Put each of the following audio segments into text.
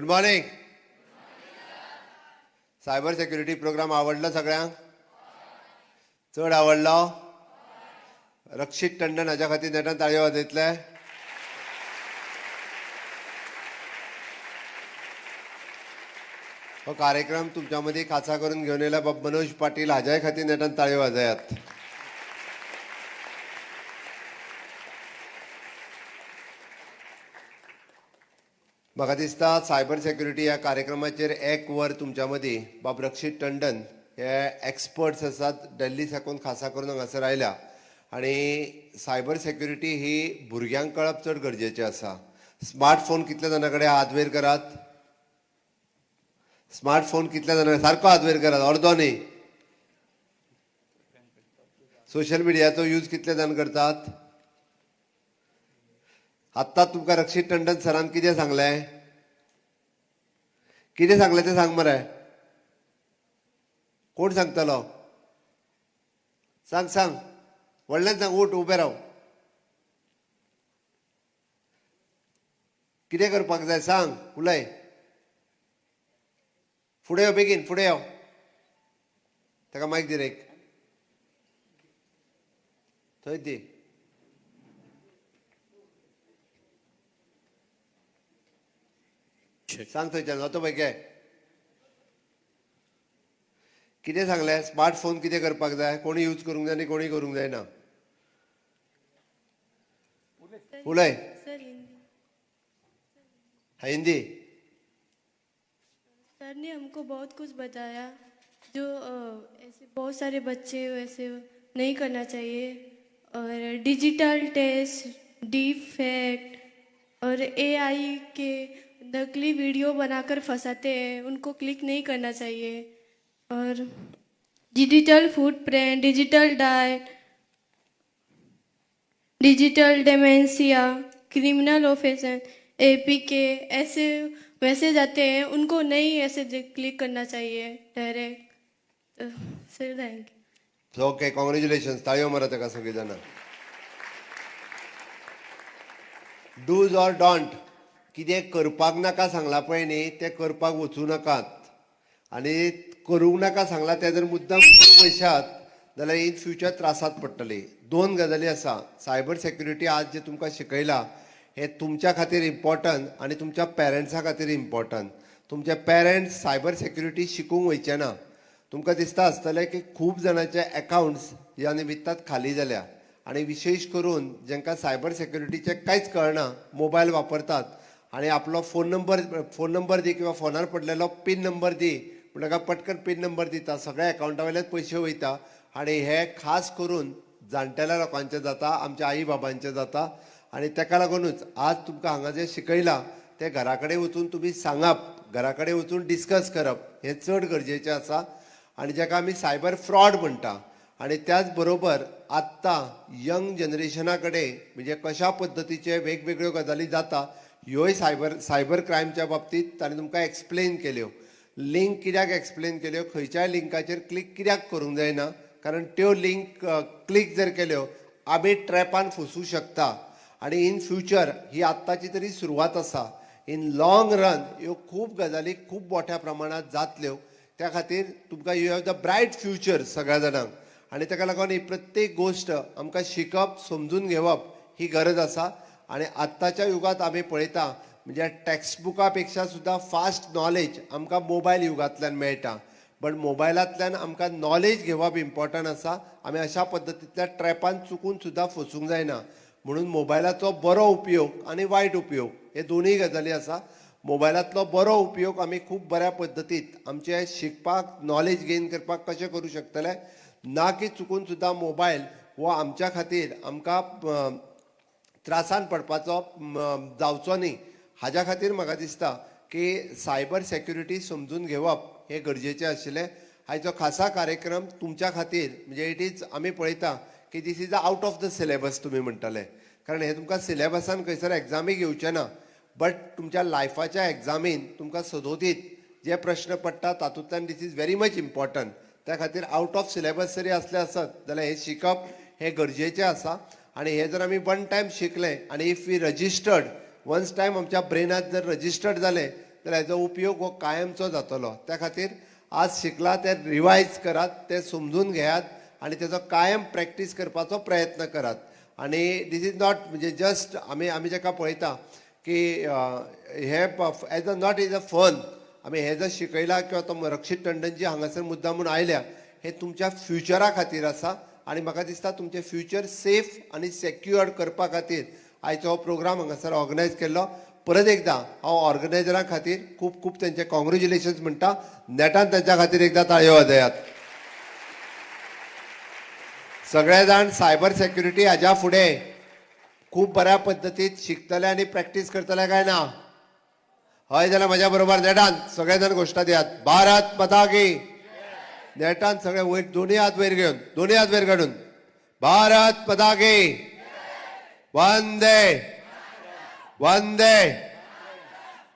Good morning. Cyber security program आवडलो सगळ्यांक? चड आवडलो? रक्षित टंडन हाज्या खातीर नेटान ताळयो वाजयतले. हो कार्यक्रम तुमच्या मदीं खासा करून घेवन येयला बाब मनोज पाटील, हाज्याय खातीर नेटान ताळयो वाजयात. म्हाका दिसता सायबर सेक्युरिटी ह्या कार्यक्रमाचेर एक वर तुमच्या मदीं बाब रक्षित टंडन हे एक्सपर्ट्स आसात, दिल्ली साकून खासा करून हांगासर आयल्या आनी सायबर सेक्युरिटी ही भुरग्यांक कळप चड गरजेचें आसा. स्मार्टफोन कितल्या जाणां कडेन हात वयर करात? स्मार्टफोन कितल्या जाणां, सारको हात वयर करात, अर्दो न्ही. सोशल मिडियाचो यूज कितले जाण करतात? आत्तां तुमकां रक्षित टंडन सरान कितें सांगलें? कितें सांगलें तें सांग मरे. कोण सांगतलो? सांग सांग, व्हडल्यान सांग, उठ उबें राव. कितें करपाक जाय सांग, उलय. फुडें यो, बेगीन फुडें यो. ताका मायक दी रे, थंय दी. सांग थंयच्यान, वतो पळय घे. कितें सांगलें? स्मार्टफोन कितें करपाक जाय? कोणी यूज करूंक जाय आनी कोणी करूंक जायना. उलय. सर हिंदी. हिंदी. सर ने हमको बहुत कुछ बताया, जो ऐसे बहुत सारे बच्चे वैसे नहीं करना चाहिए, और डिजिटल टेस्ट, डीप फैक्ट और एआई के नकली वीडियो बनाकर फंसाते हैं, उनको क्लिक नहीं करना चाहिए, और digital footprint, digital diet, digital dementia, criminal offence, APK ऐसे मैसेज आते हैं, उनको नहीं ऐसे क्लिक करना चाहिए direct. Sir thank you. Okay, congratulation. ताळयो मारा ताका सगळीं जाणां. डूज ऑर don't, कितें करपाक नाका सांगलां पळय न्ही, तें करपाक वचूं नाकात, आनी करूंक नाका सांगलां तें जर मुद्दाम करूंक वयशात जाल्यार इन फ्युचर त्रासांत पडटली. दोन गजाली आसा. सायबर सेक्युरिटी आज जें तुमकां शिकयलां हें तुमच्या खातीर इम्पॉर्टंट आनी तुमच्या पेरंट्सां खातीर इम्पॉर्टंट. तुमचे पेरंट्स सायबर सेक्युरिटी शिकूंक वयचे ना. तुमकां दिसता आसतलें की खूब जाणांचे एकावंट्स ह्या निमित्तान खाली जाल्या, आनी विशेश करून जांकां सायबर सेक्युरिटीचें कांयच कळना, मोबायल वापरतात आनी आपलो फोन नंबर दी किंवा फोनार पडलेलो पीन नंबर दी म्हणटकर पटकन पीन नंबर दिता, सगळ्या एकावंटा वयल्यान पयशे वयता. आनी हे खास करून जाणटेल्या लोकांचें जाता, आमच्या आई बाबांचें जाता. आनी ताका लागुनूच आज तुमकां हांगा जें शिकयलां तें घरा कडेन वचून तुमी सांगप, घरा कडेन वचून डिस्कस करप हें चड गरजेचें आसा. आनी जाका आमी सायबर फ्रॉड म्हणटा. आनी त्याच बरोबर आत्तां यंग जनरेशना कडेन म्हणजे कशा पद्दतीचे वेगवेगळ्यो गजाली जाता ह्योय सायबर क्रायमच्या बाबतींत ताणें तुमकां एक्सप्लेन केल्यो. लिंक कित्याक एक्सप्लेन केल्यो, खंयच्याय लिंकाचेर क्लिक कित्याक करूंक जायना, कारण त्यो लिंक क्लिक जर केल्यो आमी ट्रॅपान फसूंक शकता. आनी इन फ्युचर ही आत्ताची तरी सुरवात आसा, इन लॉंग रन ह्यो खूब गजाली खूब मोठ्या प्रमाणांत जातल्यो. त्या खातीर तुमकां you have the bright future सगळ्या जाणांक. आनी ताका लागून ही प्रत्येक गोश्ट आमकां शिकप, समजून घेवप ही गरज आसा. आनी आत्ताच्या युगांत आमी पळयता म्हणजे टॅक्स्टबुका पेक्षा सुद्दां फास्ट नॉलेज आमकां मोबायल युगांतल्यान मेळटा. बट मोबायलांतल्यान आमकां नॉलेज घेवप इम्पॉर्टंट आसा. आमी अशा पद्दतींतल्या ट्रॅपान चुकून सुद्दां फसूंक जायना. म्हणून मोबायलाचो बरो उपयोग आनी वायट उपयोग हे दोनूय गजाली आसा. मोबायलांतलो बरो उपयोग आमी खूब बऱ्या पद्दतीत आमचे शिकपाक, नॉलेज गेन करपाक कशें करूं शकतले, ना की चुकून सुद्दां मोबायल हो आमच्या खातीर आमकां त्रासान पडपाचो जावचो न्ही. हाज्या खातीर म्हाका दिसता की सायबर सेक्युरिटी समजून घेवप हें गरजेचें आशिल्लें. आयचो खासा कार्यक्रम तुमच्या खातीर म्हणजे it is, आमी पळयता की this is out of the syllabus तुमी म्हणटले, कारण हें तुमकां सिलेबसान खंयसर एग्जामी घेवचें ना, बट तुमच्या लायफाच्या एग्जामीन तुमकां सदोदीत जे प्रश्न पडटा तातूंतल्यान this is very much important. त्या खातीर आवट ऑफ सिलेबस जरी आसलें आसत जाल्यार हें शिकप हें गरजेचें आसा. आनी हें जर आमी वन टायम शिकलें आनी if we registered once time आमच्या ब्रेनात जर रजिस्टर्ड जालें जाल्यार हेजो उपयोग हो कायमचो जातलो. त्या खातीर आज शिकला तें रिवायज करात, तें समजून घेयात आनी तेजो कायम प्रॅक्टीस करपाचो प्रयत्न करात. आनी this is not म्हणजे जस्ट आमी जेका पळयता की हे as a not is a fun, आमी हें जर शिकयलां किंवा तो रक्षीत टंडनजी हांगासर मुद्दाम म्हूण आयल्या, हें तुमच्या फ्युचरा खातीर आसा. आनी म्हाका दिसता तुमचें फ्युचर सेफ आनी सेक्युअर्ड करपा खातीर आयचो हो प्रोग्राम हांगासर ऑर्गनायज केल्लो. परत एकदां हांव ऑर्गनायजरां खातीर खूब खूब तेंचे कॉंग्रेच्युलेशन्स म्हणटा. नेटान तेंच्या खातीर एकदां ताळयो वाजयात. सगळे जाण सायबर सेक्युरिटी हाज्या फुडें खूब बऱ्या पद्दतीन शिकतले आनी प्रॅक्टीस करतले काय ना? हय जाल्यार म्हज्या बरोबर नेटान सगळे जाण घोशणा दियात, भारत माता की. नेटान सगळे वयर, दोन्ही हात वयर घेवन, दोन्ही हात वयर काडून, भारत माता की. वंदे वंदे.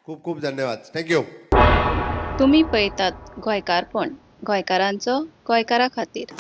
खूब खूब धन्यवाद. Thank you. तुमी पळयतात गोंयकारपण, गोंयकारांचो गोंयकारा खातीर.